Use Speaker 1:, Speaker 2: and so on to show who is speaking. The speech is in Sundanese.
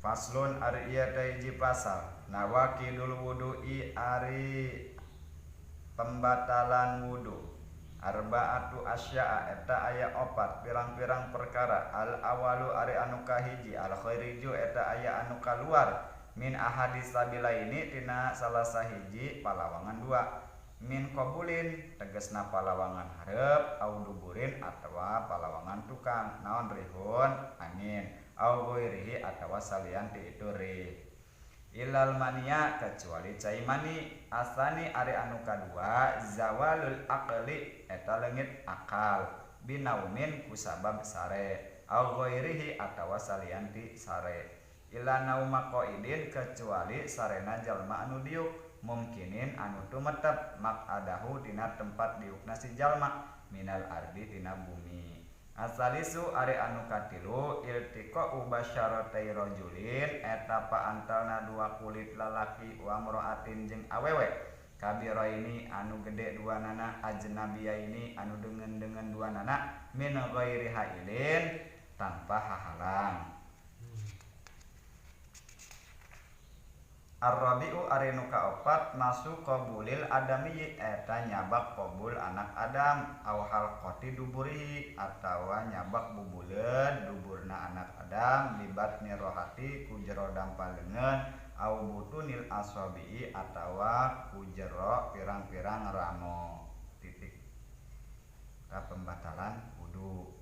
Speaker 1: Faslun ari ieu teh hiji pasal nawaqidul wudu'i ari pembatalan wudu arba'atu asya'a eta aya opat pirang-pirang perkara al awalu ari anu kahiji al khairiju eta aya anu kaluar min ahadis sabilaini tina salah sahiji palawangan dua min qabulin tegasna palawangan hareup au duburin atawa palawangan tukang naon rihun angin au ghairihi atawa salian ti itu rih ilal mania kecuali cai mani asani ari anu kadua zawalul aqli eta leungit akal binaumin kusabab sare au ghairihi atawa salian ti sare ila nauma qaidin kecuali sarena jalma anu diuk mungkinin anu tumetep makadahu tina tempat diukna si jalma minal ardi tina bumi asalisu ari anu katilu iltiqa'u basyaratai rajulin eta paantalna dua kulit lalaki wa mra'atin jeung awewe kabiraini anu gede dua nana ajnabiyaini anu deungeun-deungeun dua nana min ghairi hailin tanpa hahalang. Ar-rabi'u ari nu kaopat masuk qabulil adami eta nyabak qabul anak Adam aw halqati duburi atawa nyabak bubuleun duburna anak Adam bibatni rohati ku jero dampal leungeun aw butunil asabi atawa ku jero pirang-pirang ramo titik ka pembatalan wudu.